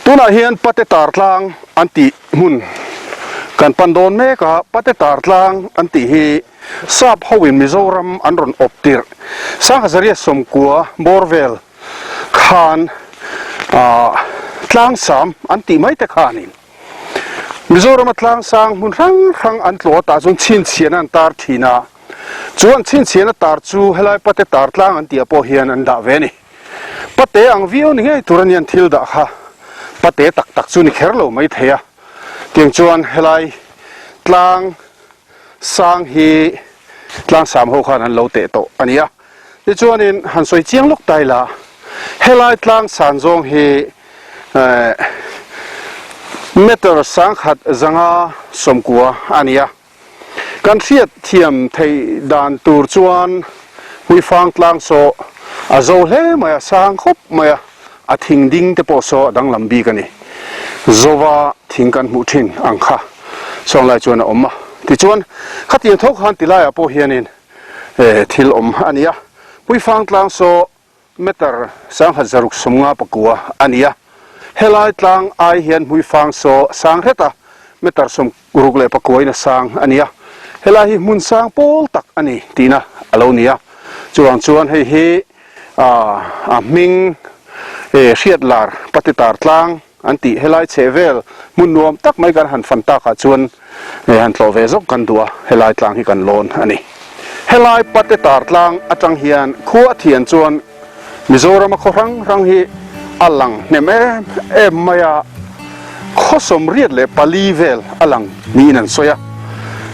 Tunah hian Pate Tar Tlang an tih hmun kan pan dawn mek a, Pate Tar Tlang an tih hi Sap hoin Mizoram an rawn awp tirh Sanghazaria sawmkua bawr vel khan tlangsam an tih mai te khanin Mizorama tlangsang hmun hrang hrang an tlawh atah chuan chhinchhiahna an tar thin a, chu an chhinchhiahna tar chu helai Pate Tar Tlang an tih ah pawh hian an dah ve a ni. Pate ang viau ni ngei tur a ni an thil dah kha pate tak tak chu ni kher lo mai thei a, tiang chuan helai tlang sang hi tlang sam ho khan an lo teh tawh a ni a, tichuanin han sawi chiang lawk ta ila helai tlang san zawng hi eh meter sangkhat zanga sawmkua a ni a. Kan hriat thiam theih dan tur chuan Hmuifang tlang saw a zo hle mai a, sang khawp mai a, a thing ding te pawh saw a danglam bik a ni. Zova thing kan hmuh thin ang kha sawng lai chuan a awm a. Tichuan, khatiang tho khan tilaiah pawh hianin thil awm a ni a. Hmuifang tlang saw Meter 1654 a ni a, helai tlang ai hian hmuifang saw sang hret a, meter 69 in a sang a ni a, helai hi hmun sang pawl tak a ni tihna a lo ni a, chuvang chuan hei hi a hming hriat lar Patitar tlang an tih helai chheh vel hmun nuam tak mai kan han fan takah chuan han tlawh ve zawk kan duh a, helai tlang hi kan lawn a ni. Helai Pate tar tlang atang hian khua a thian chuan Mizorama khaw hrang hrang hi a lang hnem em em mai a, khaw 84 vel a lang niin an sawi a,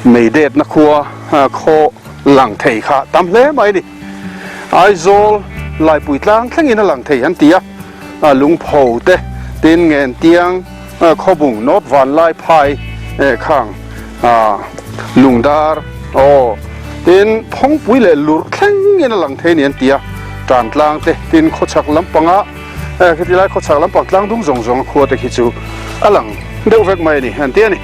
Meidetna khua khaw lang thei kha tam hle mai a ni. Aizawl Laipui tlang thlengin a lang thei an ti a. a lungpho te tin ngen tiang khawbung nawt van lai phai khang lungdar aw tin phawngpui leh lurh thleng in a lang thei a ni an ti a tan tlang te tin khawchhak lampanga khiti lai khawchhak lampang tlang dung zawng zawng a khua te khi chu a lang deuh vek mai a ni an ti a ni.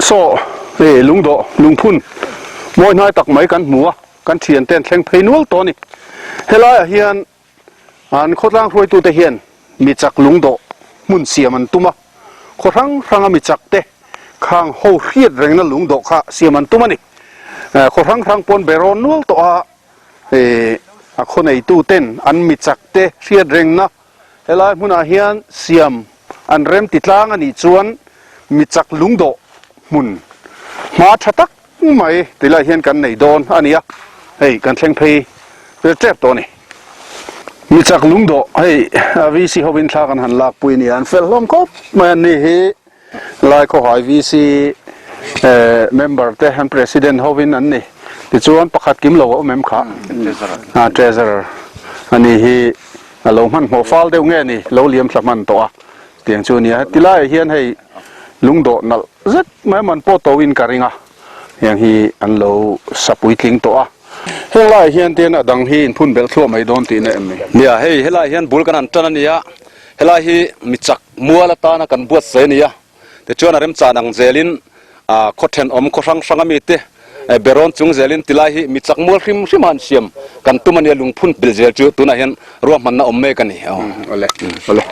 Saw hei lungdawh lungphun mawi hnai tak mai kan hmu a, kan thian te an thleng phei nual tawh a ni. Helaiah hian an khawtlang hruaitute hian mi chak lungdawh hmun siam an tum a, khaw hrang hranga mi chak te khang ho hriat rengna lungdawh kha siam an tum a ni. Khaw hrang hrang pawn be rawn nual tawh a, a khaw neituten an mi chak te hriat rengna Helai hmunah hian siam an rem ti tlang a nih chuan mi chak lungdawh hmun hma tha tak mai ti lai hian kan nei dawn a ni a, hei kan thleng phei vel tep tawh a ni. Mi chak lungdawh hei VC hovin thla kan han lakpui a ni a, an fel hlawm khawp mai a ni hi. Lai khawhai VC member te an president hovin an ni. Tichuan pakhat kim lo a awm em kha? Treasurer a ni hi a lo hmanhmawh fal deuh nge ni lo liam thla hman tawh a tiang chu a nia. Heti laiah hian hei lungdawh nalh zet mai man pawh to in ka ring a, heng hi an lo sa puitling tawh a. Heng laiah hian tian a dang hi inphun belh thluah mai dawn tihna em ni? Nia, hei helaiah hian bul kan han tan a nia. Helai hi mi chak mual atana kan buatsaih a ni a, tichuan a remchan ang zelin khaw thenawm khaw hrang hrang ami te berawn chung zelin tilai hi mi chak mual hrim hrim a han siam kan tum a nia, lungphun belh zel chu tunah hian ruahmanna awm mek a ni. Awle, awle.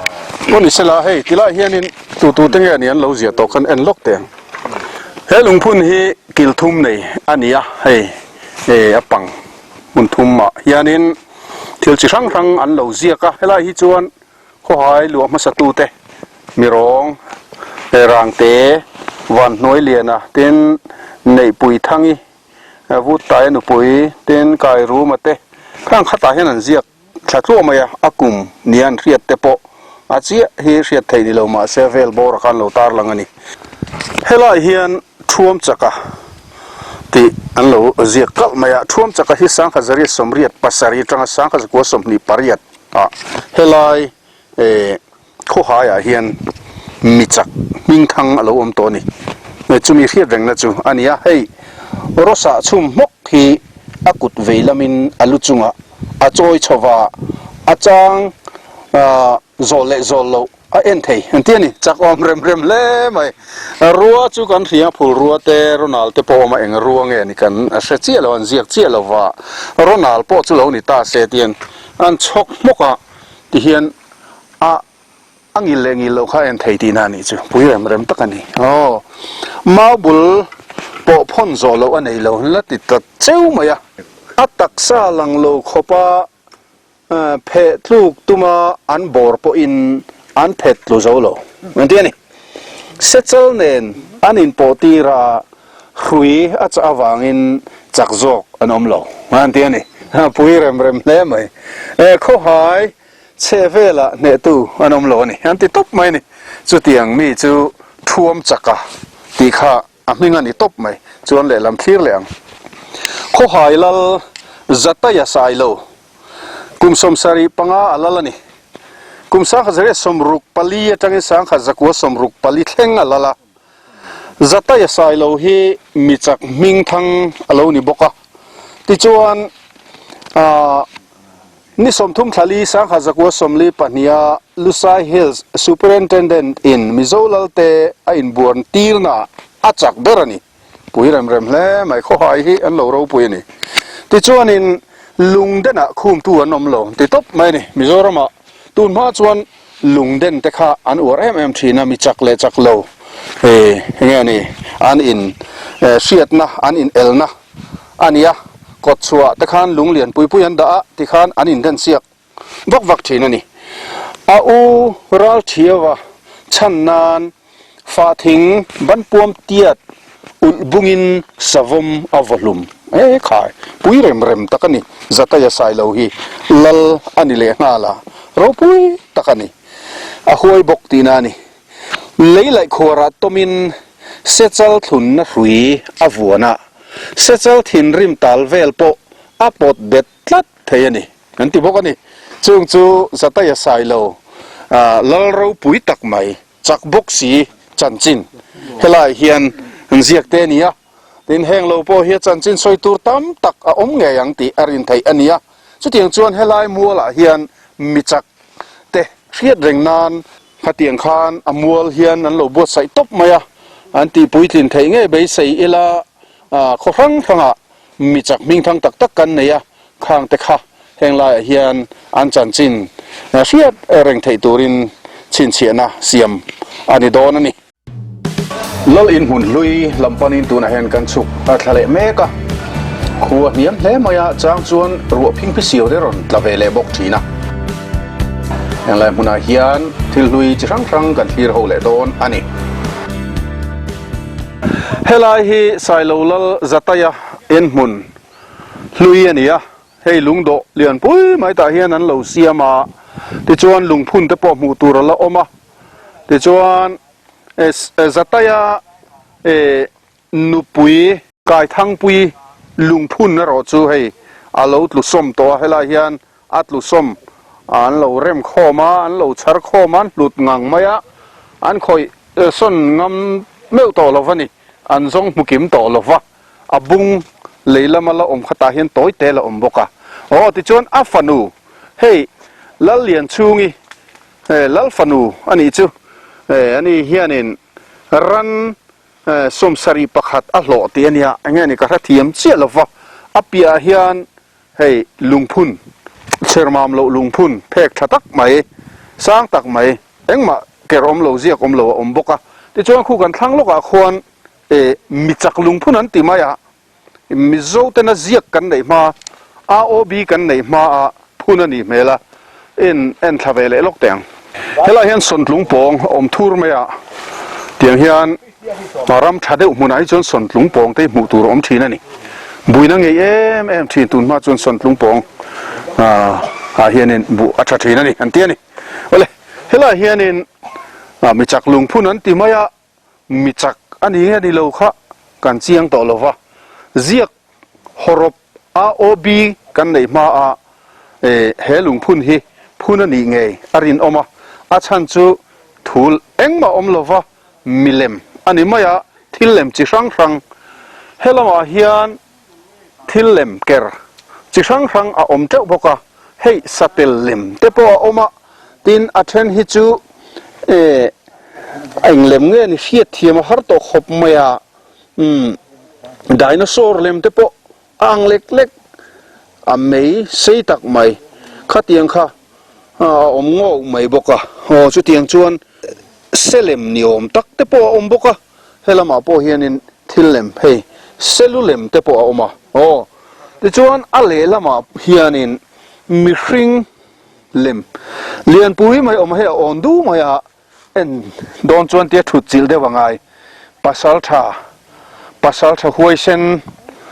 Aw ni sela, hei tilai hianin tu tu te nge ni an lo ziah tawh khan en lawk teh ang. He lungphun hi kil thum nei a ni a, hei a pang hmun thum ah hianin Thil chi hrang hrang an lo ziak a, helai hi chuan khawhai luah hmasatute Mirawng, Rangte, Vanhnuailiana tin Neihpui Thangi, Vuttaia nupui tin Kairuma te khang khatah hian an ziak thla tluah mai a, a kum nia an hriat te pawh a chiah hi hriat theih ni lo mahse vel bawrah khan lo tarlang a ni. Helai hian Thuam chaka tih an lo ziak kalh mai a, Thuam chaka hi 1987 atanga 1928 ah helai eh khawhaiah hian mi chak hming thang a lo awm tawh a ni. Chumi hriat rengna chu a ni a, hei rawsah chhum hmawk hi a kut vei lamin a lu chungah a chawi chho va, a chang ah zawh leh zawh loh. A en thei an ti a ni, chak awm rem rem hle mai. Rua chu kan hria phul rua te, Ronald te pawh awm a, eng rua nge ni kan hre chiah lo, an ziak chiah lo va, Ronald pawh chu lo ni ta se tian an chhawk hmawk a, tihian a a ngil leh ngil loh kha a en thei tihna a nih chu, pui rem rem tak a ni. Aw, mau bul pawh phawn zawh loh a nei lo, la ti ta cheu mai a, a taksa lang lo khawp a. Pheh tluk tuma an bawr pawhin an phet tlu zo lo an ti a ni. Sechal nen an inpawh tir a, hrui a chah avangin chak zawk an awm lo an ti a ni. Pui rem rem hle mai. Khawhai chhe velah hnehtu an awm lo a ni an ti tawp mai a ni. Chutiang mi chu thuam chaka tih kha A hming a ni tawp mai. Chuan lehlam thlir leh ang. Khawhai lal Zataia Sailo kum 75 a lal a ni. Kum 1964 atangin 1964 thleng a lal a. Zataia Sailo hi mi chak hming thang a lo ni bawk a. Tichuan aah Ni 30 thla li 1942 a Lusai Hills Superintendent in Mizo Lalte a inbuan tirna a chak ber a ni. Pui rem rem hle mai khawhai hi an lo ropui a ni. Tichuanin Lungdenah khumtu an awm lo ti tawp mai a ni. Mizoramah tun hma chuan Lungden te kha an uar em em thin a, mi chak leh chak lo enge a ni an in hriatna an in elna a ni a, kawt chhuah te khan lung lian pui pui an dah a tikhan an inden siak vak vak thin a ni. A u ral thiau a chhan nan fah thing banpuam tiat ulh bungin savawm a vaw hlum e khai pui rem rem tak a ni. Zataia Sailo hi lal a ni leh nghal a, ropui tak a ni. A huai bawk tihna a ni. Lei laih khuarah tawmin sechal thlunna hrui a vuan a, sechal thinrim tal vel pawh a pawt bet tlat thei a ni, an ti bawk a ni. Chung chu Zataia Sailo lal ropui tak mai, chak bawk si chanchin helaiah hian an ziak te a ni a. Tin, heng lo pawh hi a chanchin sawi tur tam tak a awm ngei ang tih a rin theih a ni a. Chutiang chuan helai mualah hian mi chak te hriat reng nan Khatiang khan a mual hian an lo buatsaih tawp mai a, an tih puitlin theih ngei beisei ila khaw hrang hrangah mi chak hming thang tak tak kan nei a, khang te kha heng laiah hian an chanchin hriat reng theih turin chhinchhiahna siam a ni dawn a ni. Lal in hmun hlui lam panin tunah hian kan chhuk a thla leh mek a, khua hniam hle mai a, chang chuan ruah phingphi siau te rawn tla ve leh bawk thin a. Henglai hmunah hian thil hlui chi hrang hrang kan thlir ho leh dawn a ni. Helai hi Sailo Lal Zataia in hmun hlui a ni a, hei lungdawh lianpui mai tah hian an lo siam a, tichuan lungphun te pawh hmuh tur a la awm a, tichuan Zataia nupui Kaithangpui lungphun erawh chu hei a lo tlu sawm tawh a, helai hian a tlu sawm an lo rem khawm a, an lo chhar khawm a, an hlut ngang mai a, an khawih sawn ngam meuh tawh lo va ni, an zawng hmu kim tawh lo va, a bung lei lama la awm khatah hian tawi te la awm bawk a. Aw tichuan a fanu hei Lallianchhungi He Lal fanu a nih chu ani hianin ran 71 a hlawh tih a nia, eng nge ni ka hrethiam chiah lo va, a piahah hian hei lungphun, chhermam loh lungphun phek tha tak mai, sang tak mai, engmah ker awm lo, ziak awm lo a awm bawk a, tichuan khu kan thlang lawkah khuan mi chak lungphun an ti mai a, Mizo tena ziak kan neih hma, AOB kan neih hma a phun a nih hmel a, en en thla ve leh lawk teh ang. Helaiah hian sawntlung pawng a awm thur mai a, tiang hian ram tha deuh hmunah hi chuan sawntlung pawng te hi hmuh tur a awm thin a ni. Buina ngei em em thin tun hma chuan sawntlung pawng ah hianin buh a tha thin a ni an ti a ni. Awle, helaiah hianin mi chak lungphun an ti mai a, Mi chak a ni nge ni lo kha kan chiang tawh lo va, ziak hawrawp AOB kan neih hma a he lungphun hi phun a nih ngei a rinawm a, a chhan chu thul engmah awm lo va milem a ni mai a, thil lem chi hrang hrang he lamah hian thil lem ker chi hrang hrang a awm teuh bawk a, hei satel lem te pawh a awm a, tin a then hi chu. Eh a eng lem nge ni hriat thiam a har tawh khawp mai a, umm dinosaur lem te pawh a ang lek lek a mei sei tak mai khatiang kha a awm ngawk mai bawk a, aw chutiang chuan selem ni awm tak te pawh a awm bawk a, helamah pawh hianin thil lem hei selu lem te pawh a awm a, aw tichuan a lehlamah hianin mihring Lem lianpui mai awm hei a awn du mai a, en dawn chuan tia thut chilh deuh a ngai. Pasal tha, pasal tha huaisen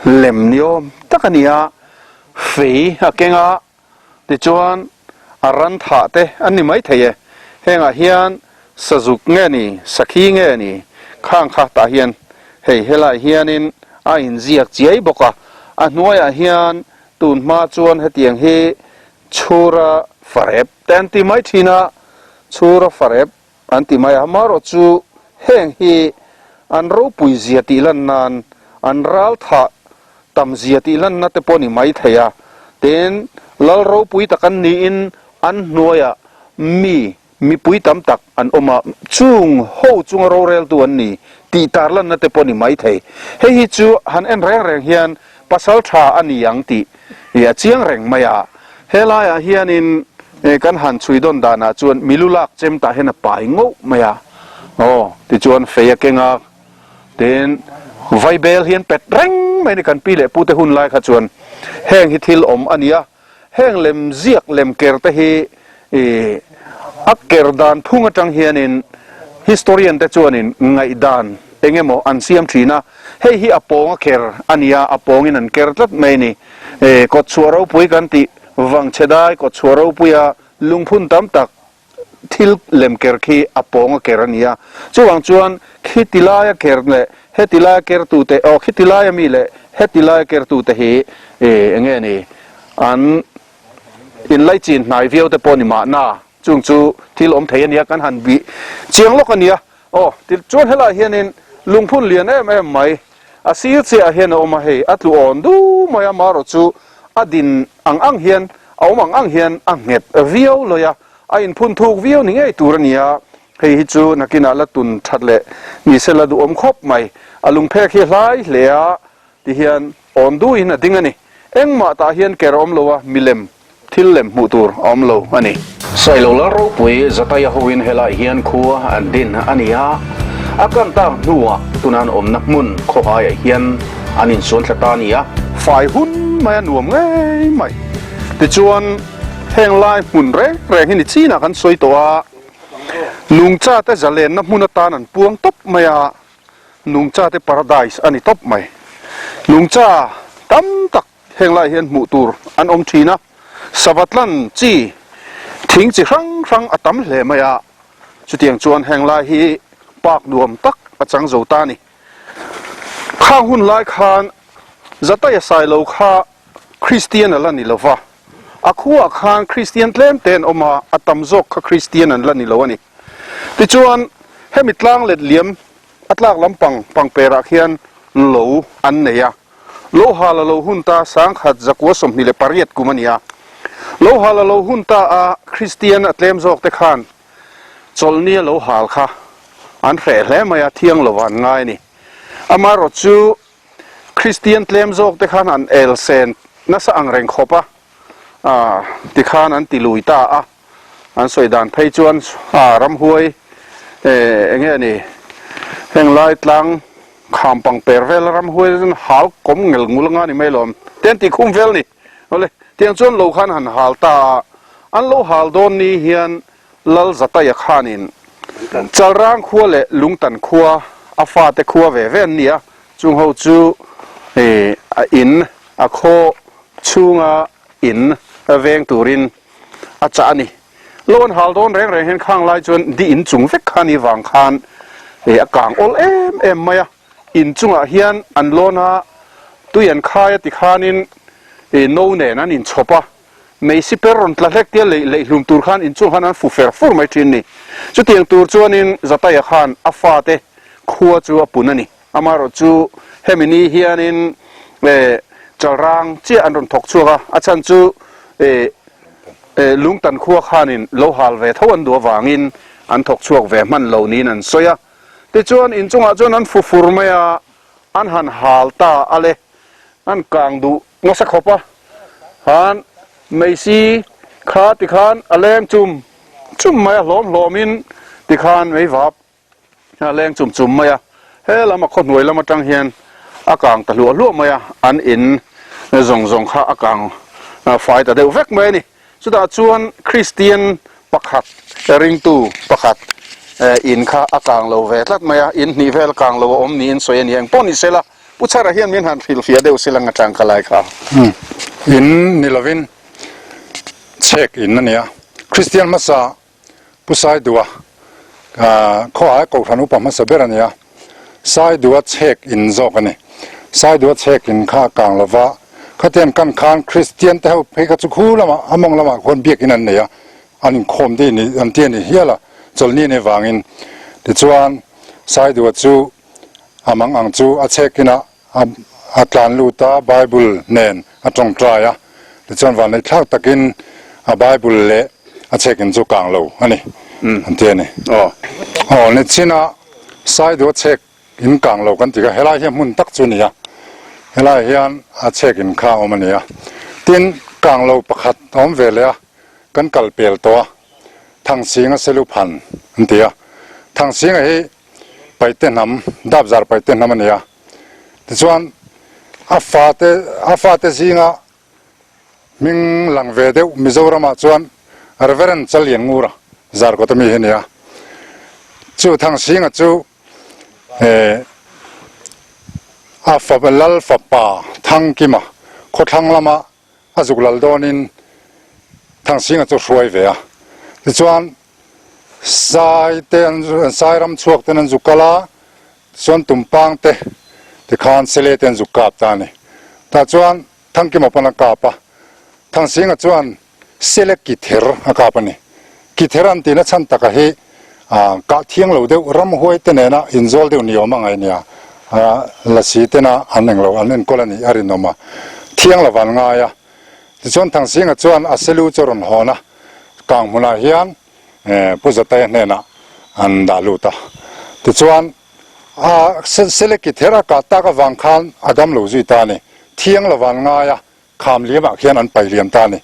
lem ni awm tak a ni a, fei a keng a, tichuan a ran thah te an ni mai thei e. Hengah hian sazuk nge ni, sakhi nge ni, khang kha tah hian hei helaiah hianin a inziak chiai bawk a, a hnuaiah hian tun hma chuan hetiang hi Chhura farep te an ti mai thin a, chhura farep an ti mai a, amaherawhchu heng hi an ropui zia tih lan nan, an ral thah tam zia tih lanna te pawh ni mai thei a, tin lal ropui tak an niin an hnuaiah mi mipui tam tak an awm a, chung ho chunga roreltu an ni tih tarlanna te pawh ni mai thei. Hei hi chu han en reng reng hian pasal tha a ni ang tih a chiang reng mai a. Helaiah hianin kan han chhui dawn danah chuan milu lak chem tah hian a pai ngauh mai a. Aw, tichuan fei a keng a, tin vaibel hi an pet reng mai a ni kan pi leh pute hun lai kha chuan heng hi thil awm a ni a. Heng lem ziak lem ker te hi ih a ker dan phung atang hianin historian te chuanin ngaihdan eng emaw an siam thin a, hei hi a pawng a ker a nia, a pawngin an ker tlat mai a ni. Ih kawtchhuah ropui kan tih vangchhe dai kawtchhuah ropuia lungphun tam tak thil lem ker khi a pawng a ker a ni a, chuvang chuan khiti laia ker leh heti laia kertute aw khiti laia mi leh heti laia kertute hi ih eng nge ni an inlaichin hnai viau te pawh ni mahna chung chu thil awm thei a nia kan han bih chiang lawk a nia aw tichuan helaiah hianin lungphun lian em em mai a sir chiahah hian a awm a hei a tlu awn du mai a marawh chu a din ang ang hian a awm ang ang hian a nghet viau lawi a, a inphun thuk viau ni ngei tur a ni a, hei hi chu nakinah la tun that leh ni se la duhawm khawp mai. A lungphek hi hlai hle a ti hian awn duhin a ding a ni. Engmah tah hian ker a awm lo a, milem thil lem hmuh tur a awm lo a ni. Sailo lal ropui Zataia hoin helai hian khua an din a ni a, a kan tak hnuah tuna an awmna hmun khawhaiah hian an insuan thla ta a ni a. Fai hun mai a nuam ngei mai. Tichuan heng lai hmun reng reng hi ni chinah kan sawi tawh a, nungchate zalenna hmun atan an puang tawp mai a, nungchate paradise a ni tawp mai. Nungcha tam tak heng lai hian hmuh tur an awm thin a, sava tlan chi thing chi hrang hrang a tam hle mai a, chutiang chuan heng lai hi park nuam tak a chang zo ta a ni. Khang hun lai khan Zataia Sailo kha Kristian a la ni lo va, a khuaah khan Kristian tlem te an awm a, a tam zawk kha Kristian an la ni lo a ni. Tichuan, hemi tlang let liam a tlak lampang pangperah khian lo an nei a, lo hal a lo hun ta sangkhat zakua 28 kum a ni a. Lo hal a lo hun ta a, Kristian a tlem zawk te khan chawlhni a lo hal kha an hreh hle mai a, thiang lova an ngai a ni. Amaherawhchu, Kristian tlem zawk te khan an el sen nasa ang reng khawp a, tikhan an ti lui ta a, an sawi dan phei chuan ramhuai eng nge ni heng lai tlang kham pang per vel a ramhuai chuan hal kawm ngel ngul anga ni mai lawm te an tih khum vel ni awle tiang chuan lo khan han hal ta a, an lo hal dawn ni hian Lal Zataia khanin Chalrang khua leh Lungtan khua a fate khua ve ve an ni a, chung ho chu a in a khaw chhunga in veng turin a chah a ni. Lo an hal dawn reng reng hian khang lai chuan di in chung vek kha ni vang khan a kang awl em em mai a, in chungah hian an lawn a, tui an khai a tikhanin no nen an inchhawp a. Mei siper rawn tla hlek tia leih leih hlum tur khan inchung khan an fu fer fur mai thin ni. Chutiang tur chuanin Zataia khan a fate khua chu a pun a ni. Amaherawh chu hemi ni hianin Chalrang chiah an rawn thawk chhuak a, a chhan chu Lungtan khua khanin lo hal ve tho an duh avangin. an thawk chhuak ve hman lo niin an sawi a. Tichuan inchungah chuan an fu fur mai a, an han hal ta a le, an kang duh nasa khawp a, han meisi kha tikhan a leng chum chum mai a, hlawm hlawmin tikhan meivap a leng chum chum mai a, he lam a khawhnuai lam atang hian a kang ta hluah hluah mai a, an in zawng zawng kha a kang fai ta deuh vek mai a ni. Chutah chuan Kristian pakhat, ringtu pakhat in kha a kang lo ve tlat mai a, in hnih vel kang lo a awm niin sawi a ni. Eng pawh ni sela, Pu Chhara hian min han hrilhfiah deuh sela nga tang ka lai kha. In ni lovin chhek in a ni a, Kristian hmasa Pu Saidua, Khawhai Kohhran upa hmasa ber a ni a, Saidua chhek in zawk a ni. Saidua chhek in kha a kang lo va, khatiang kan khan Kristian te ho phei kha chu khu lamah a mawng lamah khuan biakin an nei a, an inkhawm te ni an ti a ni hial a, chawlhni a nih vangin. Tichuan Saidua chu a mang ang chu a chhek inah A tlan lut a, Bible nen a tawngtai a, tichuan vanneih thlak takin a Bible leh a chhekin chu kang lo a ni, an ti a ni. Aw, nichin a Saidu a chhek in kang lo kan ti kha, helai hian hmun tak chu a ni a, helai hian a chhek in kha a awm a ni a. Tin, kang lo pakhat a awm ve leh a, kan kal pel tawh a, Thangsinga Seluphan an ti a, Thangsinga hi Paite hnam, Dapzar Paite hnam a ni a. Tichuan, a fate, a fate zinga hming lang ve deuh Mizoramah chuan Reverend Challian Ngura Zarkawta mi hi a ni a. Chu Thangsinga chu eh a fa Lal fapa Thangkima khawthlang lama a zuk lal dawnin Thangsinga chu hruai ve a. Tichuan, Sai te an sai ram chhuak ten an zuk kal a, tichuan tumpang te tikhan sele te an zuk kap ta a ni. Tah chuan Thangkima pawn a kap a, Thangsinga chuan sele ki ther a kap a ni. Ki ther an tihna chhan taka hi kah thiang lo deuh ramhuai te nena inzawl deuh ni awm a ngai nia, lasi tena an englo an enkawl a nih a rinawm a, thiang lo van ngai a. Tichuan Thangsinga chuan a selu chu a rawn hawn a, kang hmunah hian Pu Zataia hnenah an dah lut a. Tichuan a Seleki ther a kah tak avang khan a dam lo zui ta a ni. Thiang lo van ngai a, kham liamah khian an pai liam ta a ni.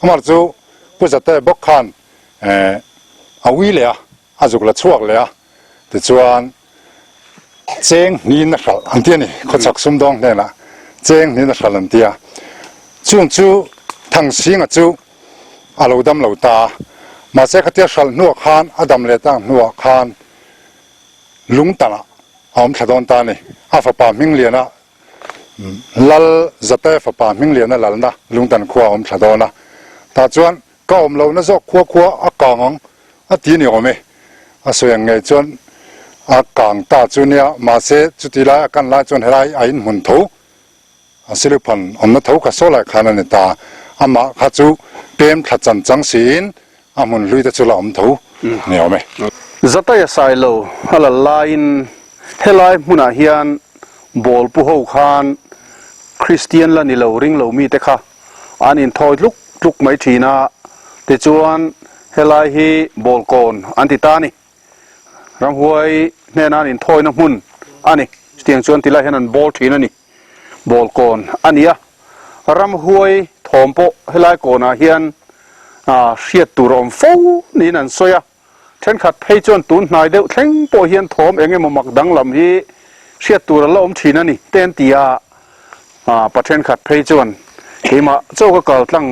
Amah chu Pu Zataia bawk khan a ui leh a, a zuk la chhuak leh a, tichuan cheng hnin a hralh an ti a ni, khawchhak sumdawng hnenah cheng hnin a hralh an ti a, chung chu Thangsinga chu a lo dam lo ta a, mahse khatia hralh hnuah khan a dam leh tak hnuah khan lungtanah a awm thla dawn ta a ni, a fapa Hmingliana Lal Zate fapa Hmingliana lalna lungtan khua a awm thla dawn a, tah chuan Ka awm lohna zawk khua khua a kang ang a ti ni awm e. A sawi ang ngei chuan a kang ta chu nia, mahse chuti lai a kan lai chuan helai a inhmun tho, a siluphan awmna tho kha saw lai khan a ni ta. Amah kha chu pem thla chan chang siin a hmun hlui te chu la awm tho ni awm e. Zataia Sailo a lal laiin helai hmunah hian ball pu ho khan Kristian la ni lo ring lo mite kha An inthawi tluk tluk mai thin a, tichuan helai hi Bawlkawn an ti ta a ni. Ramhuai hnena an inthawina hmun a ni. Chutiang chuan tilai hian an bawl thin a ni. Bawlkawn a ni a, ramhuai thawm pawh helai kawnah hian hriat tur a awm fo niin an sawi a. Thenkhat phei chuan tun hnai deuh thleng pawh hian thawm eng emaw mak danglam hi hriat tur a la awm thin a ni te an ti a, pa thenkhat phei chuan keimah chaw ka kal tlang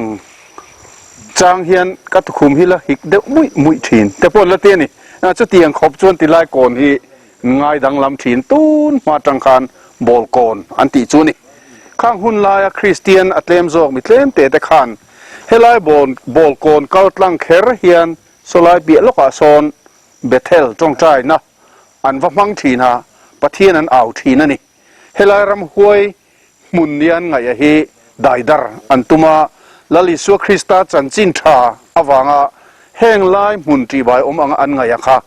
chang hian ka tukhum hi la hik deuh muih muih thin te pawh an la ti a ni. Chutiang khawp chuan tilai kawn hi ngai danglam thin tun hma atang khan bawl kawn an tih chu a ni. Khang hun laia Kristian a tlem zawk mi tlem te te khan helai bawl kawn kal tlang kher hian Sawlai piah lawkah sawn Bethel tawngtaina an va hmang thin a, Pathian an au thin a ni. Helai ramhuai hmun nia an ngaih a hi daidar an tum a, Lal Isua Krista chanchin tha avanga heng lai hmun tihbai awm anga an ngaih a kha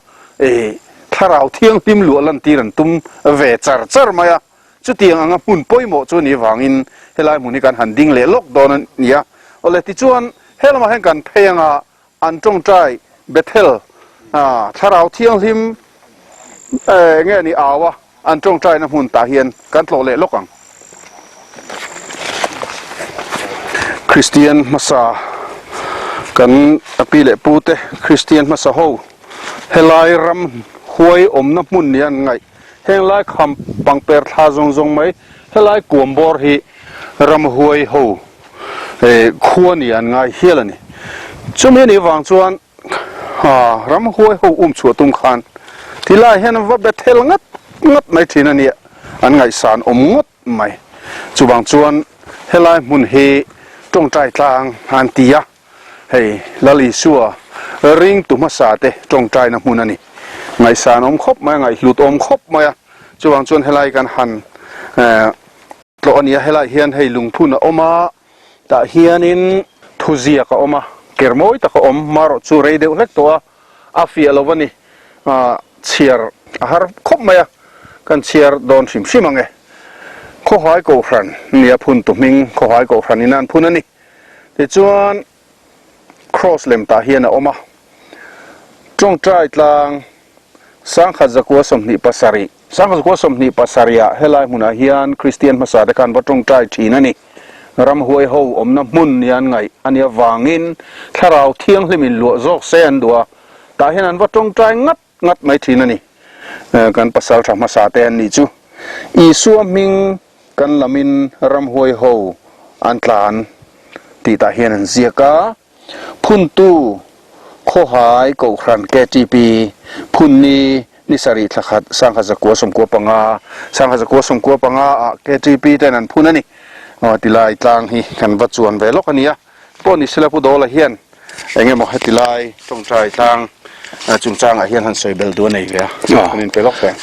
thlarau thianghlim luah lantir an tum ve char char mai a. Chutiang anga hmun pawimawh chu ni vangin helai hmun hi kan han ding leh lawk dawn a ni a. Awle tichuan helamah hian kan phei anga An tawngtai Bethel Thlarau Thianghlim nge ni au a an tawngtaina hmun tah hian kan tlawh leh lawk ang. Kristian hmasa kan a pi leh pu te Kristian hmasa ho helai ram huai awmna hmun nia an ngaih heng lai kham pangper thla zawng zawng mai helai kuam bawr hi ramhuai ho khua nia an ngai hial a ni. Chumi anih vang chuan Ramhuai ho um chhuah tum khan tilai hian an va be thel ngat ngat mai thin a nia, an ngaihsan awm ngawt mai. Chuvang chuan helai hmun hi tawngtai tlang an ti a, hei Lal Isua ringtu hmasa te tawngtaina hmun a ni. Ngaihsan awm khawp mai a, ngaihhlut awm khawp mai a, chuvang chuan helai kan han tlawh a ni a, helai hian hei lungphun a awm a, Tah hianin thuziak a awm a, ker mawi tak a awm, marawh chu rei deuh hlek tawh a, a fiah lo a ni, chhiar a har khawp mai a, kan chhiar dawn hrim hrim ang e. Khawhai Kohhran nia phuntu hming Khawhai Kohhran in an phun a ni. Tichuan Kraws lem tah hian a awm a, Tawngtai tlang 1927, 1927 ah helai hmunah hian Kristian hmasa te khan va tawngtai thin a ni. Ramhuai ho awmna hmun nia an ngaih a nih avangin Thlarau Thianghlim in luah zawk se an duh a, tah hian an va tawngtai ngat ngat mai thin a ni. Kan pasal tha hmasa te an nih chu. Isua hming kan lamin ramhuai ho an tlan tih tah hian an ziak a. Phuntu Khawhai Kohhran KTP phunni ni sarih thla khat 1995, 1995 ah KTP ten an phun a ni. Aw tilai tlang hi kan va chuan ve lawk a nia. Pawh ni sela Pu Dawla hian eng emaw hetilai tawngtai tlang chungchangah hian han sawi bel duh a nei ve a, kan inpe lawk ve.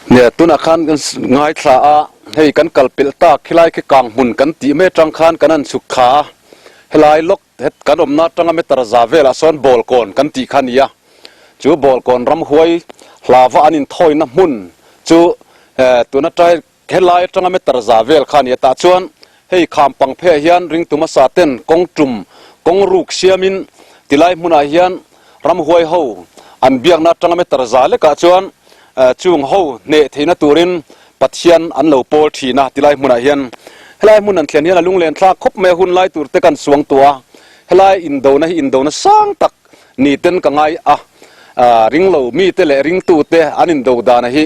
Nia, tunah khan kan ngaithla a, hei kan kal pelh tak khilai khi kang hmun kan tih mai atang khan kan han chhuk thla a. Helai lawk het kan awmna atanga meter za velah sawn ball kawn kan tih kha a ni a, chu ball kawn ramhuai hlava an inthawina hmun chu tun atai helai atanga meter za vel kha a ni a, tah chuan hei kham pang pheiah hian ringtu hmasa ten kawng tum kawng ruk siamin tilai hmunah hian ramhuai ho an biakna atanga meter za lekah chuan Chung ho hneh theihna turin Pathian an lo pawl thin a, tilai hmunah hian. Helai hmun an thlen hian a lunglen thlak khawp mai a, hun lai tur te kan suang tuah a, helai indona hi indona sang tak ni ten ka ngai a, ringlo mite leh ringtute an indo dana hi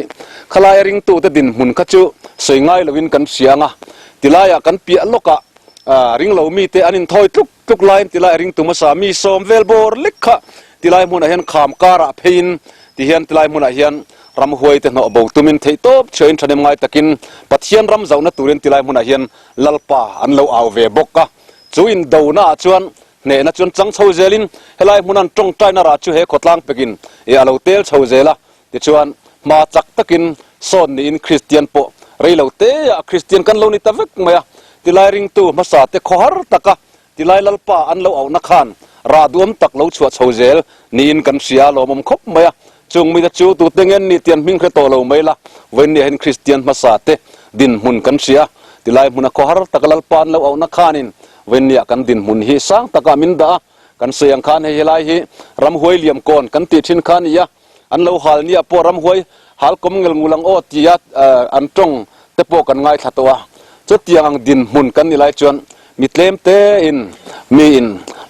khalaia ringtute dinhmun kha chu sawi ngai loin kan hria ang a, tilaiah kan piah lawkah ringlo mite an inthawi tluk tluk laiin tilai ringtu hmasa mi sawm vel bawr lek kha tilai hmunah hian kham karah pheiin Tihian tilai hmunah hian ramhuai te hnawh bo tumin theih tawp chhuahin thahnem ngai takin Pathian ram zauhna turin tilai hmunah hian Lalpa an lo au ve bawk a. Chu indona ah chuan hnehna chuan chang chho zelin helai hmunan tawngtaina rah chu he khawtlang pekin ih a lo tel chho zel a. Tichuan hma chak takin sawn niin Kristian pawh rei lo te ah Kristian kan lo ni ta vek mai a. Tilai ringtu hmasa te khawhar taka Tilai Lalpa an lo auhna khan rah duam tak lo chhuah chho zel niin kan hria a lawmawm khawp mai a. Chung mite chu tute nge ni tian hming hre tawh lo mai la, vawinia hian Kristian hmasa te dinhmun kan hria. Tilai hmuna khawhar taka Lalpa an lo auhna khanin vawinia kan dinhmun hi sang takah min dah a. Kan sawi ang khan hei helai hi ramhuai liam kawn kan tih thin kha a ni a. An lo hal nia pawh ramhuai hal kawm ngel ngul ang aw tia an tawng te pawh kan ngaithla tawh a. Chutiang ang dinhmun kan ni lai chuan mi tlem tein miin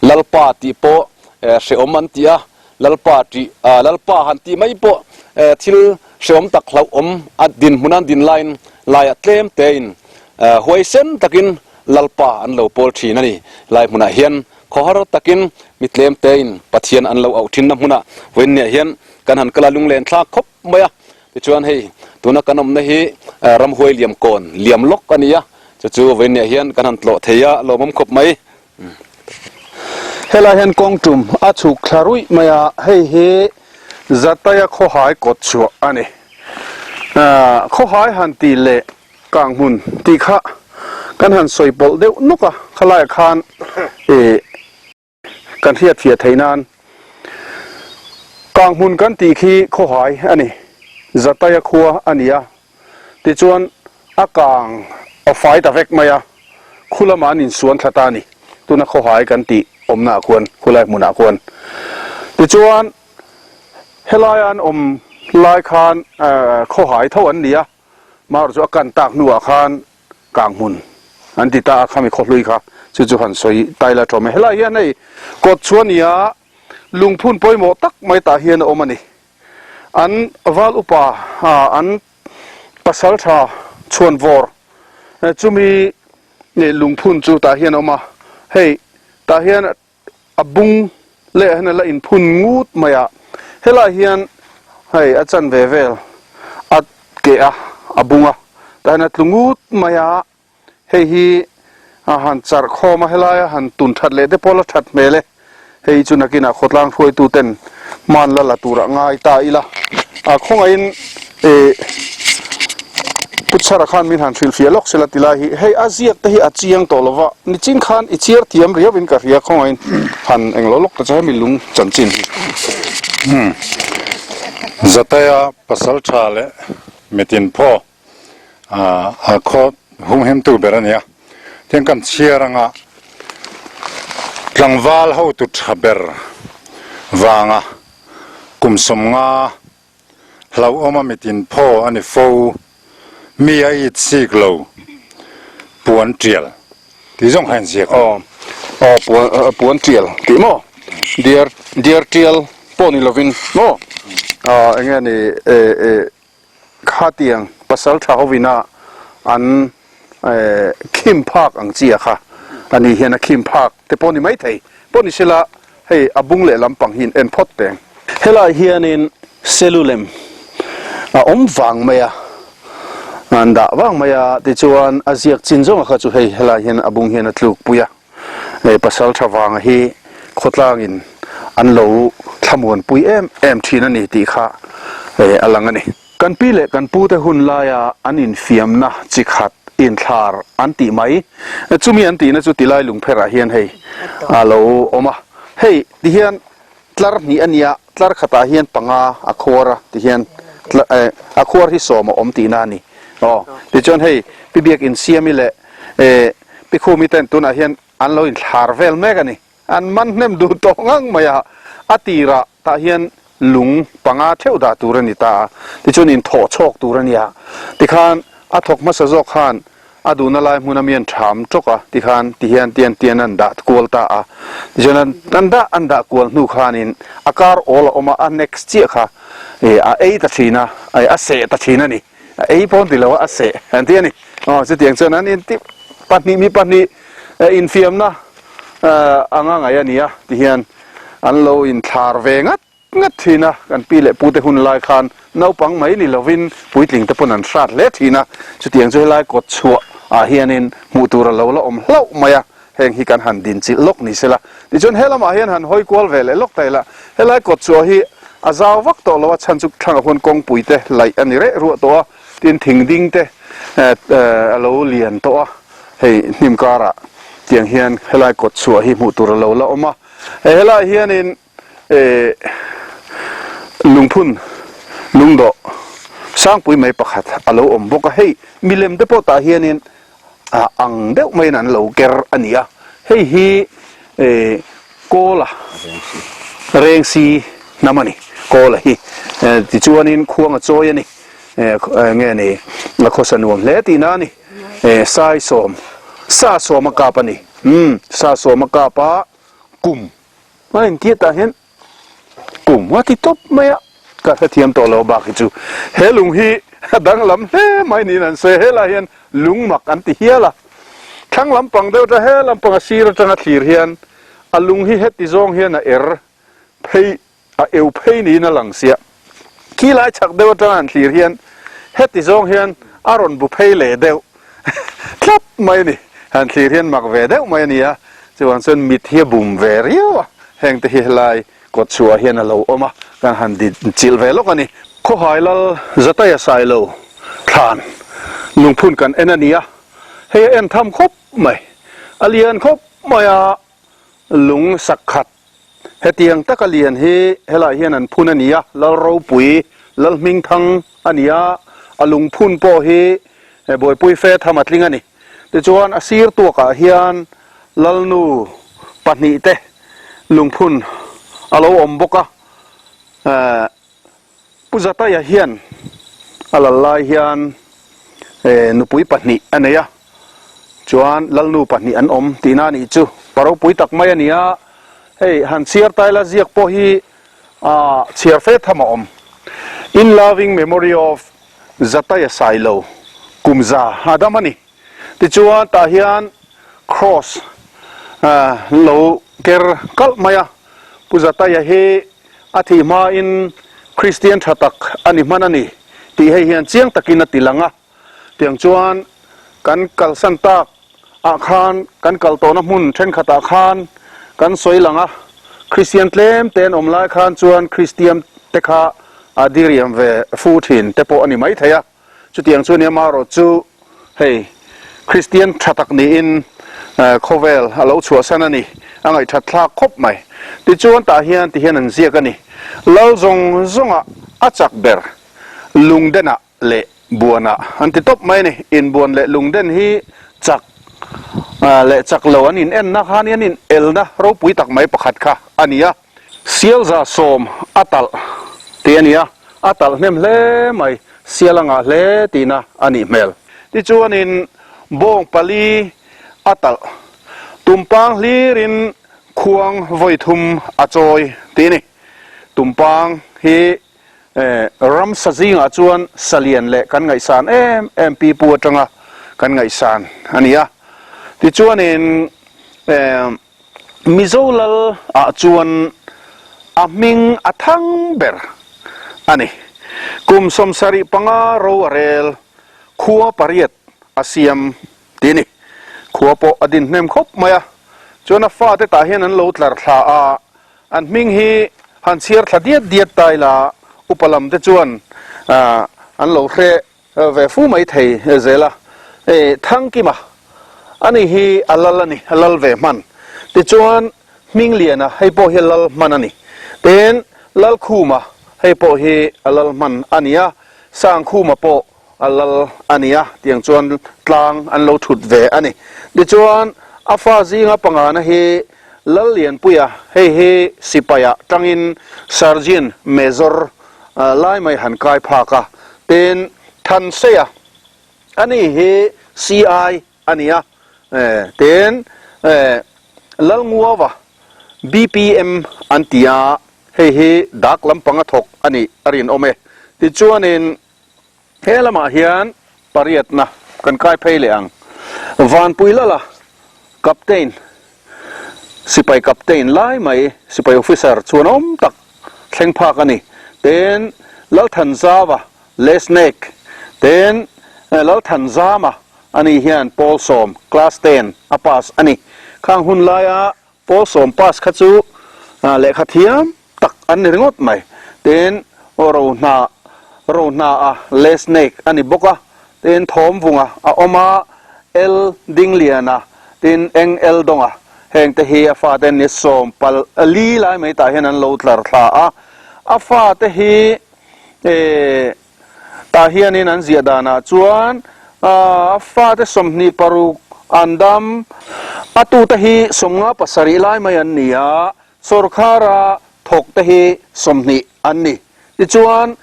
Lalpa tih pawh hrehawm an ti a, Lalpa tih Lalpa han tih mai pawh thil hrehawm tak hlauhawm a dinhmun an din laiin laiah tlem tein huaisen takin Lalpa an lo pawl thin a ni. Lai hmunah hian Khawhar takin mi tlem tein Pathian an lo auh thinna hmunah vawiinniah hian kan han kal a lunglen thlak khawp mai a. Tichuan hei tuna kan awmna hi ramhuai liam kawn liam lawk a ni a, chu chu vawiinniah hian kan han tlawh thei a lawmawm khawp mai. Helai hian kawng tum a chhuk thla ruih mai a, hei hi Zataya khawhai kawt chhuah a ni. Khawhai han tih leh Kang hmun tih kha kan han sawi pawlh deuh nawk a, khalaiah khan ih kan hriat fiah theih nan kang hmun kan tih khi khawhai a ni, Zataya khua a ni a, tichuan a kang a fai ta vek mai a, khu lamah an insuan thla ta a ni, tuna khawhai kan tih awmnaah khuan khulai hmunah khuan tichuan. Helaia an awm lai khan khawhai tho an ni a, marawh chu a kan tak hnuah khan Kanghmun an ti ta a, khami khawhlui kha chu chu han sawi tai la tawm e. Helai hian hei kawt chu a ni a, lungphun pawimawh tak mai tah hian a awm a ni. An val upa an pasal tha chhuanvawr chumi lungphun chu tah hian a awm a, hei tah hian a bung leh hian a la inphun ngut mai a, helai hian hei a chanve vel a keh a, a bung a, tah hian a tlu ngut mai a, hei hi a han charh khawm a, helai a han tun that leh te pawh la that hmel e, hei chu nakinah khawtlang hruaitu ten hman la la turah ngai ta ila, a khawngaihin eh Pu Chhara khan min han hrilhfiah lawk sela ti lai hi hei a ziak te hi a chiang tawh lova nichin khan i chhiar thiam riau in ka hria khawngaihin han englo lawk ta che hemi lung chanchin hi. Umm Zatea pasal tha leh mitin phaw a khaw humhimtu ber a nia tin kan chhiar anga tlangval hotu tha ber vanga kum 50 Hlauhawma mitin phaw a ni fo, mi a it sik lo, puan tial tih zawng kha a inziak a. Aw, aw puan, puan tial tih maw? Diar, diar tial pawh ni lovin maw? Aw, eng nge ni, e, e, khatiang pasal tha hovina an, e, khim phak ang chi a kha a ni hian a khim phak te pawh ni maithei pawh ni sela, Hei a bung leh lampang hi in en phawt teng. Helai hianin cellulem a awm vang mai a, an dah vang mai a, tichuan a ziak chin zawnga kha chu hei helai hian a bung hian a tluk pui a, hei pasal tha vanga hi khawtlangin an lo thlamuan pui em em thin a ni tih kha a lang a ni. Kan pi leh kan pute hun laia an infiamna chi khat inthlar an tih mai. Chumi an tihna chu tilai lungpherah hian hei a lo awm a. Hei tihian tlar hnih a nia, tlar khatah hian panga a khuar a tihian a khuar hi sawm a awm tihna a ni. Aw tichuan hei Pi Biak Insiami leh Pi Khumi ten tunah hian an lo inthlar vel mek a ni. An man hnem duh tawh ngang mai a, a tirah tah hian lung panga theuh dah tur a ni ta a, tichuan inthawh chhawk tur a nia. Tikhan a thawk hmasa zawk khan a duhna lai hmuna mi an ṭham ṭawk a, tikhan tihian tian tian an dah kual ta a. Tichuan an an dah an dah kual hnu khanin a kar awl a awm a, a next chiah kha a ei ta ṭhin a, a seh ta ṭhin a ni. A ei pawn ti lo a, a seh an ti a ni. Aw chutiang chuan an inti pahnih mi pahnih infiamna anga ngaih a ni a tihian an lo inthlar ve ngat ngat thin a, kan pi leh pute hun lai khan naupang mai ni lovin puitling te pawn an hrat hle thin a, chutiang chu helai kawt chhuah ah hianin hmuh tur a lo la awm hlauh mai a, heng hi kan han din chilh lawk ni sela. Tichuan he lamah hian han hawi kual ve leh lawk ta ila, helai kawt chhuah hi a zau vak tawh lo a, chhan chu thlangah huan kawngpui te laih a ni reh ruah tawh a, tin thing ding te a lo lian tawh a, hei hnim karah tiang hian helai kawt chhuah hi hmuh tur a lo la awm a, helaiah hianin lungphun lungdawh sangpui mai pakhat a lo awm bawk a, hei milem te pawh tah hianin a ang deuh maiin an lo ker a ni a, hei hi Kawla Rengsi hnam a ni, Kawla hi tichuanin khuang a chawi a ni, nge ni a khawsa nuam hle tihna a ni, sai sawm sa sawm a kap a ni, umm sa sawm a kap a kum a intiat ah hian. Kum a ti tawp mai a, ka hrethiam tawh lo bak hi chu he lung hi a danglam hle mai niin an sawi a, helai hian lung mak an ti hial a, thlang lampang deuh atang he lampang a sir atanga thlir hian a lung hi heti zawng hian a er phei a eu phei niin a lang sia, khi lai chhak deuh atanga an thlir hian heti zawng hian a rawn bu phei leh deuh tlat mai a ni, han thlir hian mak ve deuh mai a ni a, chuvang chuan mit hi a bum ve riau a. Heng te hi helai kawt chhuah hian a lo awm a, kan han din chilh ve lawk a ni. Khawhai lal Zataia Sailo thlan lungphun kan en a ni a, hei a en tham khawp mai, a lian khawp mai a, lung sak khat hetiang taka lian hi helai hian an phun a ni a, Lal Ropui, Lal Hmingthang a ni a, a lungphun pawh hi buaipui fe tham a tling a ni. Tichuan a sir tuakah hian Lalnu pahnihte lungphun a lo awm bawk a. Pu Zataia hian a lal lai hian nupui pahnih a nei a, chuan lalnu pahnih an awm tihna a nih chu. Pa ropui tak mai a ni a, hei han chhiar taila ziak pawh hi chhiar fe tham a awm. In loving memory of Zataia Sailo kum za a dam a ni. Tichuan tah hian cross an lo ker kalh mai a, Pu Zataia hi a thih hmain Kristian tha tak a ni hman a ni tih hei hian chiang takin a ti lang a. Tiang chuan kan kalsan tak ah khan kan kal tawhna hmun thenkhat ah khan kan sawi lang a, Kristian tlem te an awm lai khan chuan Kristian te kha a diriam ve fu thin te pawh a ni maithei a. Chutiang chu nia marawh chu hei Kristian tha tak niin khawvel a lo chhuahsan a ni, a ngaihthat thlak khawp mai. Tichuan tah hian ti hian an ziak a ni, Lal zawng zawngah a chak ber lungdenah leh buanah an ti tawp mai a ni. Inbuan leh lungden hi chak leh chak lo an inenna kha nia an inelna ropui tak mai pakhat kha a ni a. Sialza sawm a talh tih a ni a, a talh hnem hle mai, sial a ngah hle tihna a nih hmel. Tichuanin bawng pali a talh, tumpang hlirin khuang vawi thum a chawi tih a ni. Tumpang hi ramsa zingah chuan salian leh kan ngaihsan em em pipu atanga kan ngaihsan a ni a. Tichuanin. Mizo lal ah chuan a hming a thang ber a ni. Kum 75 ro a rel, khua pariat a siam tih a ni. Khua pawh a din hnem khawp mai a, chuan a fate tah hian an lo tlar thla a, an hming hi han chhiar thla diat diat ta ila upa lam te chuan an lo hre Ve fu mai thei zel a, Thangkima ani hi a lal a ni, a lal ve hman. Tichuan Hmingliana hei pawh hi a lal hman a ni. Tin, Lalkhuma hei pawh hi a lal hman a ni a, Sangkhuma pawh a lal a ni a, tiang chuan tlang an lo thut ve a ni. Tichuan a fa zinga pangana hi Lallianpuia hei hi sipaiah tangin Sergeant Major lai mai han kai phak a, tin Thanseia ani hi CI a ni a, tin Lalnguava BPM an ti a, hei hi dak lampang a thawk a nih a rinawm e. Tichuanin He lamah hian pariatna kan kai phei leh ang. Vanpui Lala, Captain, sipai captain lai mai, sipai officer chuan awm tak thleng phak a ni. Tin, Lalthanzava, Lesnek, tin, Lalthanzama ani hian pawl sawm, class ten, a pass a ni. Khang hun laia Pawl sawm pass kha chu lehkha thiam tak an ni ringawt mai. Tin, ro hna ro hna a Lesnake a ni bawk a, tin Thawmvunga a awm a, El Dingliana, tin Eng El Dawnga, heng te hi a fate an ni sawm pal li lai mai tah hian an lo tlar thla a. A fate hi eh Tah hianin an ziah danah chuan a fate 26 an dam. A tute hi 57 lai mai an ni a, sawrkhara thawkte hi 20 an ni. Tichuan,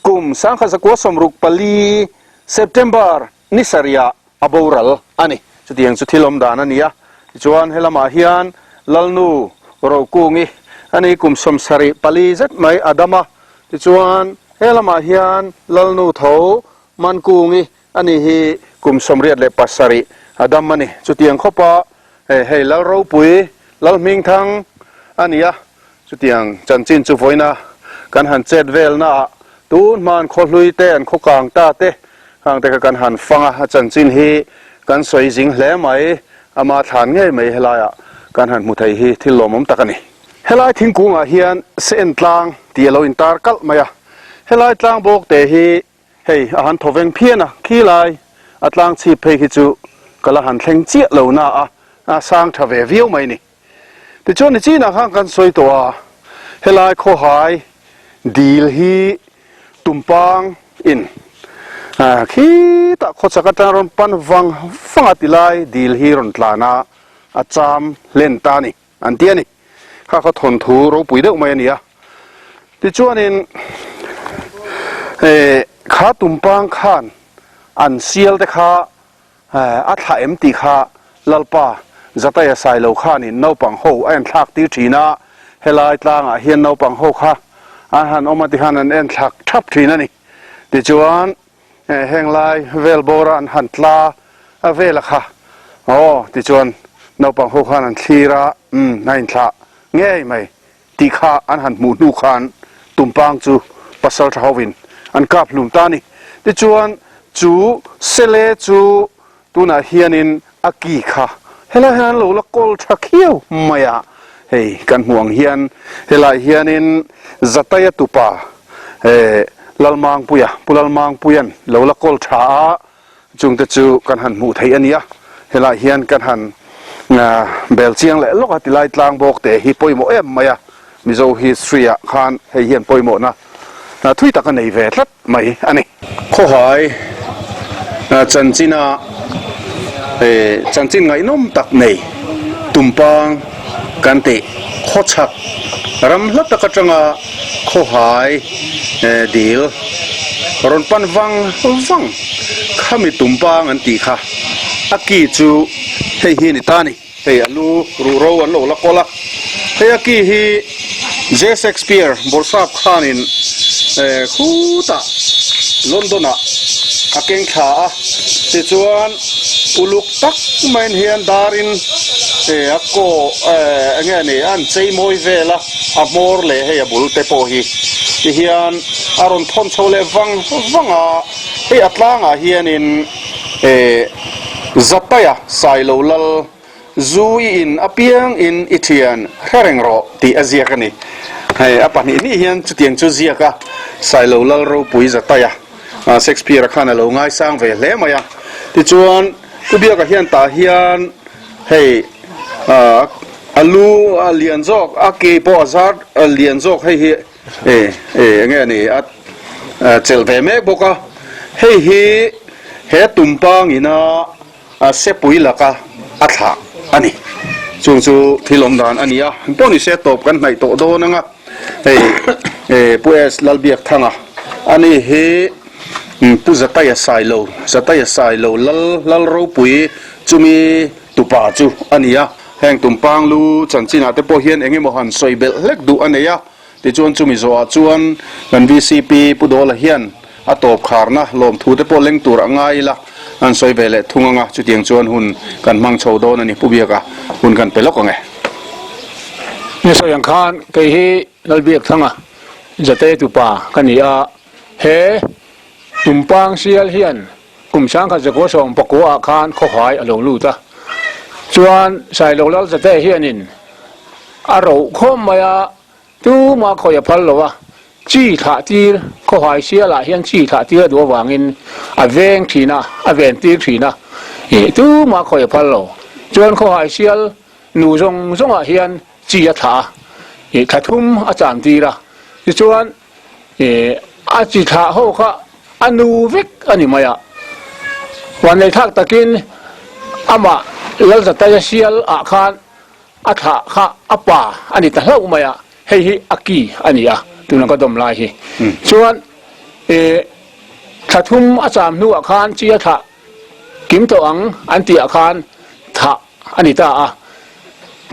kum 1964 September ni sarihah a boral a ni. Chutiang chu thil awm dan a ni a. Tichuan, helamah hian Lalnu Rokungi a ni kum 74 zet mai a dam a. Tichuan, helamah hian Lalnu tho Mankungi a ni hi kum 87 a dam a ni. Chutiang khawpa hei Lal Ropui, Lal Hmingthang a ni a. Chutiang chanchin chu vawiina kan han chet velnaah tun hman khawhlui te an khaw kang ta te khang te kha kan han fang a, a chanchin hi kan sawi zing hle mai, ama thlan ngei mai helaiah kan han hmu thei hi thil lawmawm tak a ni. Helai thingkungah hian se en tlang tih a lo intar kalh mai a, helai tlang bawk te hi hei a han thawveng phian a, khilai a tlang chhip phei khi chu ka la han thleng chiah lo na a, a sang tha ve viau mai ni. Tichuan ni chinah khan kan sawi tawh a, helai khawhai dil hi tumpang in khitah khawchhak atang rawn pan vang vang a tilai dil hi rawn tlan a, a cham hlen ta a ni an ti a ni. Kha kha thawnthu ropui deuh mai a ni a. Tichuanin. Kha tumpang khan an sial te kha a thlah em tih kha Lalpa Zataia Sailo khanin naupang ho a enthlak tir thin a, helai tlangah hian naupang ho kha an han awm a tikhan an enthlak thap thin a ni. Tichuan heng lai vel bawra an han tla a vel a kha aw tichuan naupang ho khan an thlir a, umm a inthlah ngei mai. Tih kha an han hmuh hnu khan Tumpang chu pasal tha hovin an kap hlum ta a ni. Tichuan chu Sele chu tunah hianin a ki kha helai hian an lo la kawl tha khiau mai a, hei kan hmuh ang hian helai hianin Zataia tupa Lalmangpuia, Pu Lalmangpuia'n lo la kawl tha a, Chungte chu kan han hmuh theih a nia, helaiah hian kan han bel chiang leh lawk a, tilai tlang bawk te hi pawimawh em mai a, Mizo history ah khan hei hian pawimawhna thui tak a nei ve tlat mai a ni. Khawhai chanchina chanchin ngaihnawm tak nei Tumpang kan tih khawchhak ram hla tak atanga khawhai dil rawn pan vang vang khami tumpang an tih kha a ki chu hei hi a ni ta a ni. Hei a lu ruh ro an lo la kawl a, hei a ki hi J Shakespeare bawrhsap khanin khutah London ah a keng thla a, tichuan uluk tak maiin hian darin a kaw eng nge ni a an chei mawi vel a, a hmawr leh hei a bul te pawh hi tihian a rawn thawn chho leh vang vang a, hei a tlangah hianin Zataia Sailo Lal Zu i in apiang in i thian hre reng rawh tih a ziak a ni. Hei a pahnihnih hian chutiang chu ziak a, Sailo Lal ropui Zataia Shakespeare-a khan a lo ngaisang ve hle mai a. Tichuan Pu Biaka hian tah hian hei a lu a lian zawk, a ke pawh a zar lian zawk hei hi eng nge ni a chelh ve mek bawk a. Hei hi he tumpangina A sepui laka a thlah a ni. Chung chu thil awm dan a ni a, pawh ni se tawp kan hnaih tawh dawn ang a. Hei Pu S Lalbiakthanga a ni hi Pu Zataia Sailo, Zataia Sailo Lal Lal Ropui chumi tupa chu a ni a. Heng Tumpang lu chanchinah te pawh hian eng emaw han sawi belh hlek duh a nei a. Tichuan chumi zawhah chuan kan vcp Pu Dawla hian a tawp kharna lawmthu te pawh leng tur a ngai ila an sawi ve leh thung anga chutiang chuan hun kan hmang chho dawn a ni Pu Biaka hun kan pe lawk ang e. Ni sawi ang khan kei hi Lalbiakthanga Zate tupa ka ni a, he Tumpang sial hian Kum 1900 19 ah khan khawhai a lo lut a, chuan Sailo Lal Zate hianin a roh khawm mai a, tuma khawi a phal lo a, chi thlah tir khawhai sialah hian chi thlah tir a duh avangin a veng thin a, a ven tir thin a, ih tuma khawi a phal lo. Chuan khawhai sial nu zawng zawngah hian chi a thlah a, ih thla thum a chan tir a, tichuan Ih, a chi thlah ho kha a nu vek a ni mai a. Vanneithlak takin amah Lalzataia sial ah khan a thlah kha a pa a ni ta hlauh mai a, hei hi a ki a ni a, tuna ka dawm lai hi. Chuan ih, thla thum a cham hnuah khan chi a thlah kim tawh ang an tih ah khan thah a ni ta a.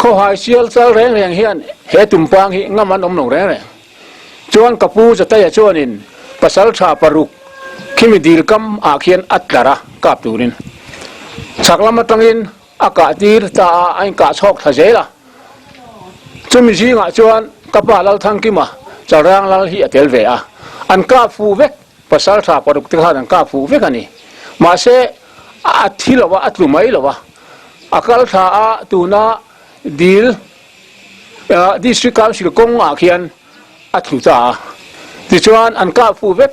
Khawhai sial chal reng reng hian he tumpang hi ngam an awm lo reng reng. Chuan ka pu Zataia chuanin pasal tha paruk khimi dil kam ah khian a tlar a kap turin chhak lam atangin a kah tir ta a, a inkah chhawk thla zel a. Chumi zingah chuan ka pa Lalthangkima Chalrang Lal hi a tel ve a, an kap fuh vek, pasal tha paruk te khan an kap fuh vek a ni. Mahse a thi lo a, a tlu mai lo a, a kal thla a, tuna dil District Council kawng ah khian a thlu ta a, tichuan an kap fuh vek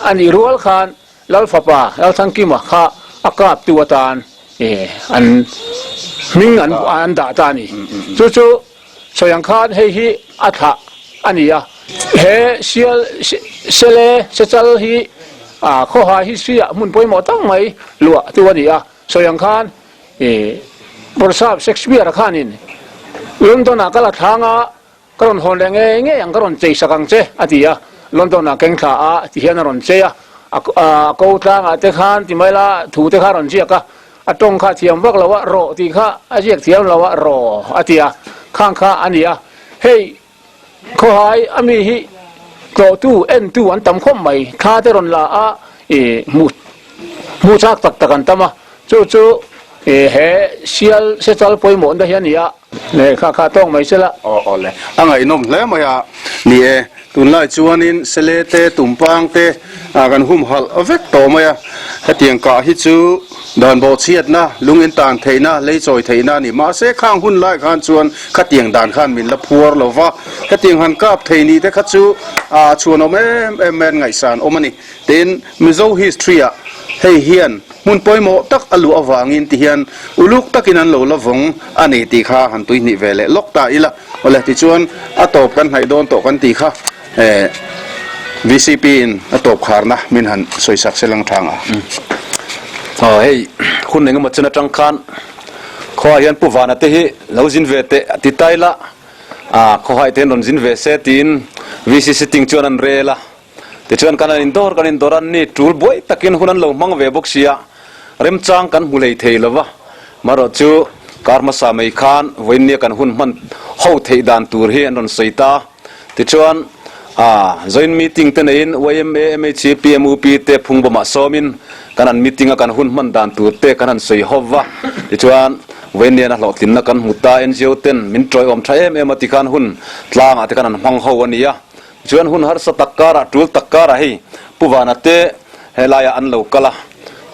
a nih rual khan Lalfapa Lalthangkima kha a kap tu atan an hming an dah ta a ni. Chu chu sawi ang khan hei hi a thlah a ni a, he sial sele sechal hi khawhai history ah hmun pawimawh tak mai luah tu a ni a, sawi ang khan I Bawrhsap Shakespeare-a khanin London-ah ka la thlang a, ka rawn hawn leh ngei ngei ang, ka rawn chei sak ang che, a ti a. London ah keng thla a ti hian a rawn chei a, a ko tlangah te khan ti mai la thu te kha a rawn ziak a, a tawng kha a thiam vak lo a, rawh tih kha a ziak thiam lo a, raw a ti a, khang kha a ni a, hei Khawhai a mi hi tlawhtu entu an tam khawp mai, thla te rawn la a ih hmuh hmuh chak tak tak an tam a, chu chu ih he sial sechal pawimawhna hi a ni a, lehkha kha tawng mai sela. Aw aw le, a ngaihnawm hle mai a, ni e, tunlai chuanin sele te tumpang te kan humhalh vek tawh mai a, hetiang kah hi chu Dan bawhchhiatna, lung in tan theihna, lei chawi theihna a ni. Mahse, khang hun lai khan chuan khatiang dan khan min la phuar lo va, hetiang han kap thei ni te kha chu a chhuanawm em em mai an ngaihsan awm a ni. Tin, Mizo history ah hei hian hmun pawimawh tak a luah avangin ti hian uluk takin an lo la vawng a ni tih kha han tuihnih ve leh lawk ta ila. Awle, tichuan a tawp kan hnaih dawn tawh kan tih kha. VCP in a tawp kharna min han sawisak se lang thang a. Aw hei hun engemaw chen atang khan khuaah hian Pu Vana te hi lo zin ve teh a ti ta ila, ah khawhai te hian rawn zin ve se tiin VC sitting chuan an rel a. Tichuan kan han indawr kan indawr a, ni tul buai takin hun an lo hmang ve bawk sia, remchang kan hmu hlei thei lo va. Marawh chu kar hmasa mai khan vawiinnia kan hun hman ho theih dan tur hi an rawn sawi ta. Tichuan, joint meeting te neiin yma, MHC, PMUP te phungbawmah sawmin kan han meeting a, kan hun hman dan tur te kan han sawi hawp va. Tichuan, vawiinnian a hlawhtlinna kan hmu ta, NGO ten min tawiawm tha em em a tikhan hun tlangah te kan han hmang ho a ni a. Tichuan hun harsa tak karah, tul tak karah hei Pu Vana te helaiah an lo kal a.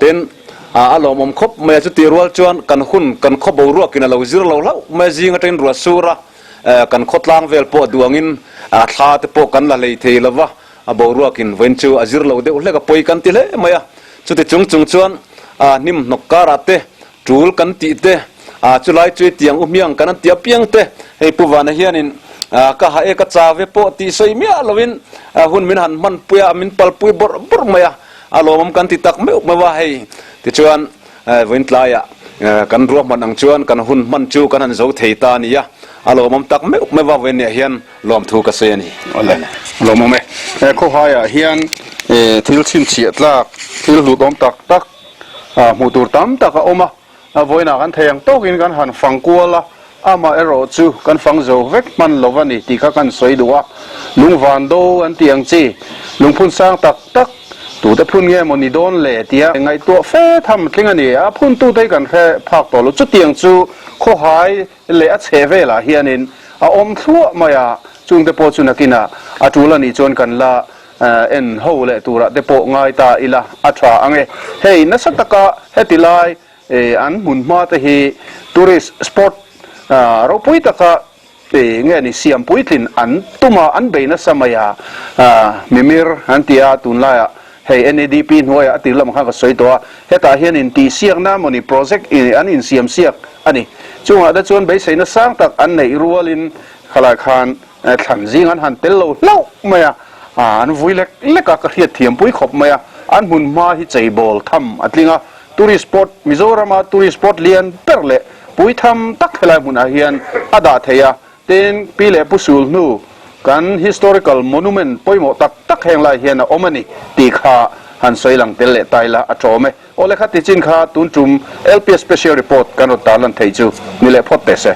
Tin, a lawmawm khawp mai a, chutih rual chuan kan hun, kan khaw boruakin a lo zir lo hlauh mai a, zing atangin ruah sur a. Kan khawtlang vel pawh duangin thla te pawh kan la hlei thei lo va, a boruakin vawiin chu a zir lo deuh hlek a, pawi kan ti hle mai a. Chuti chung chung chuan hnim hnawk karah te, tul kan tih te, chulai chu tiang u hmiang kan an ti apiang te, hei Pu Vana hianin ka ha e ka cha ve pawh tih sawi miah lovin hun min han hmanpui a, min palpui bawrh bawrh mai a, a lawmawm kan ti tak meuh meuh a hei. Tichuan. Vawiin tlaiah kan ruahman ang chuan kan hun hman chu kan han zo thei ta a ni a, a lawmawm tak meuh meuh a vawiin niah hian lawmthu ka sawi a ni. Awle, lawmawm e. He khawhaiah hian thil chhinchhiah tlak, thil hlutawm tak tak hmuh tur tam tak a awm a, vawiinah kan thei ang tawkin kan han fang kual a, Amah erawh chu kan fang zo vek hman lo a ni tih kha kan sawi duh a, lungvan do an tih ang chi, lungphun sang tak tak tute phun nge maw ni dawn le tia ngaihtuah fe tham tling a ni. A phuntute hi kan hre phak tawh lo. Chutiang chu khawhai leh a chheh velah hianin a awm thluah mai a, chungte pawh chu nakinah a tul a nih chuan kan la en ho leh turah te pawh ngai ta ila a tha ang e. Hei nasa taka heti lai An hmun hma te hi tourist spot ropui taka nge ni siam puitlin an tum a, an bei nasa mai a, mimir an ti a, tunlaiah hei NEDP hnuaiah a tir lamah khan ka sawi tawh a, hetah hian intihsiakna mawni project an insiam siak a ni. Chungah te chuan beiseina sang tak an neih rualin khalai khan Thlan zing an han tel lo hlauh mai a, an vui lek lek a, ka hriat thiam pui khawp mai a, an hmun hma hi cheibawl tham a tling a, tourist spot Mizorama tourist spot lian ber leh pui tham tak helai hmunah hian a dah thei a, tin Pi leh Pu Sul hnu kan historical monument pawimawh tak tak heng lai hian a awm a ni tih kha han sawi lang tel leh ta ila a tawm e. Aw le kha tichin kha tun tum LPS special report kan rawn tarlan thei chu ni leh phawt teh se.